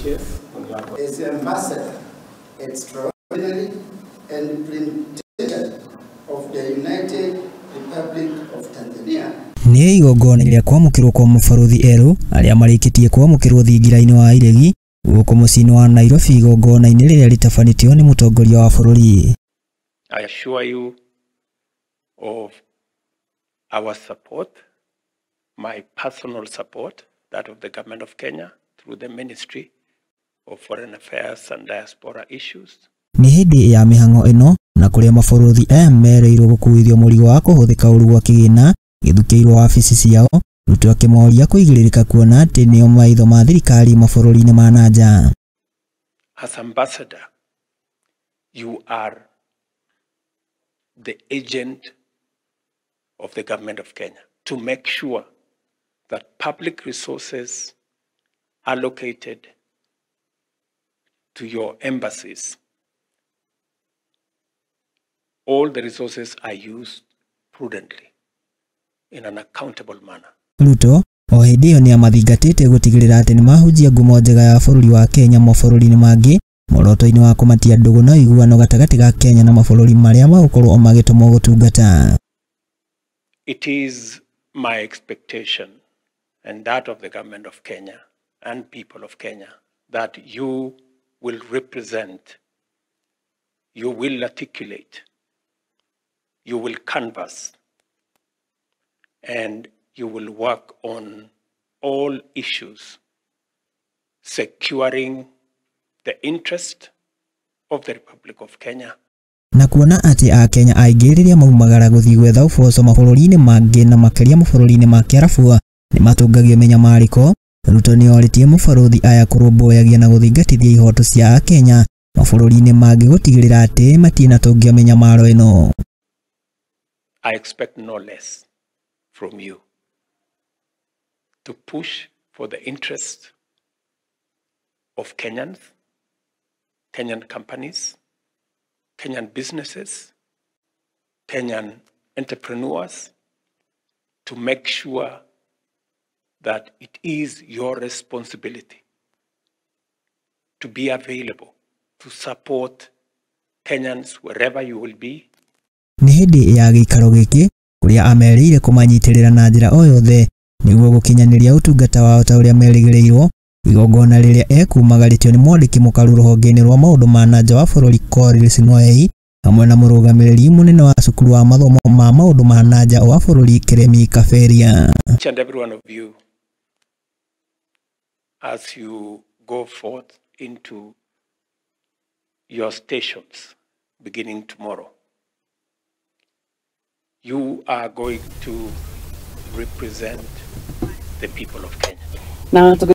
wishes on your As ambassador extraordinary and plenipotentiary of the United Republic of Tanzania. Nĩ igongona rĩa kwamũkĩrwo kwa mabarũthi erũ arĩa marĩkĩtie kwamũkĩrwo thingira-inĩ wa Iregi gũkũ mũciĩ-inĩ wa Nairobi igongona-inĩ rĩrĩa rĩtabanĩtio nĩ mũtongoria wa bũrũri. I assure you of our support, my personal support, that of the government of Kenya through the Ministry of Foreign Affairs and Diaspora Issues. Nĩ hĩndĩ ya mĩhang'o ĩno na kũrĩa mabarũthi aya merĩirwo gũkuithio mũrigo wa kũhũthĩka ũru gwa kĩgĩna gĩthukĩirwo wabici ciao, Ruto akĩmoria kũigĩrĩrĩka kuona atĩ nĩo maitho ma thirikari mabũrũri-inĩ ma na nja. As ambassador, you are the agent of the government of Kenya to make sure that public resources allocated to your embassies, all the resources are used prudently in an accountable manner. Ruto o hĩndĩ ĩyo nĩ amathingatĩte gũtigĩrĩra atĩ nĩ mahunjia ngumo njega ya bũrũri wa Kenya mabũrũri-inĩ mangĩ muoroto-inĩ wa kũmatia ndũgũ na ũiguano gatagatĩ ga Kenya na mabũrũri marĩa magũkorwo magĩtũmwo gũtungata. It is my expectation and that of the government of Kenya and people of Kenya that you will represent, you will articulate, you will canvass, and you will work on all issues securing the interest of the Republic of Kenya. Na kuona atĩ Akenya aingĩ rĩrĩa maumagara gũthiĩ gwetha ũboco mabũrũri-inĩ mangĩ na makĩria mabũrũri-inĩ ma Kĩarabu nĩ matũngagio mĩnyamarĩko, Ruto nĩ orĩtie mabarũthi aya kũrũmbũyagia na gũthingatithia ihoto cia Akenya mabũrũri-inĩ mangĩ gũtigĩrĩra atĩ matinatũngio mĩnyamaro ĩno. I expect no less from you to push for the interest of Kenyans, Kenyan companies, Kenyan businesses, Kenyan entrepreneurs, to make sure that it is your responsibility to be available to support Kenyans wherever you will be. Nĩ hĩndĩ ya gĩikaro gĩkĩ kũrĩa amerĩire kũmanyitĩrĩra na njĩra o yothe nĩguo gũkinyanĩria ũtungata wao ta ũrĩa merĩgĩrĩirwo, igongona rĩrĩa ekumagarĩtio nĩ mwandĩki mũkaru rũhonge-inĩ rwa maũndũ ma na nja wa bũrũri Korir Sing'oei hamwe na mũrũgamĩrĩri mũnene wa cukuru wa mathomo ma maũndũ ma na nja wa bũrũri Keremi Kaberia. Each and every one of you, as you go forth into your stations beginning tomorrow, you are going to represent the people of Kenya. Na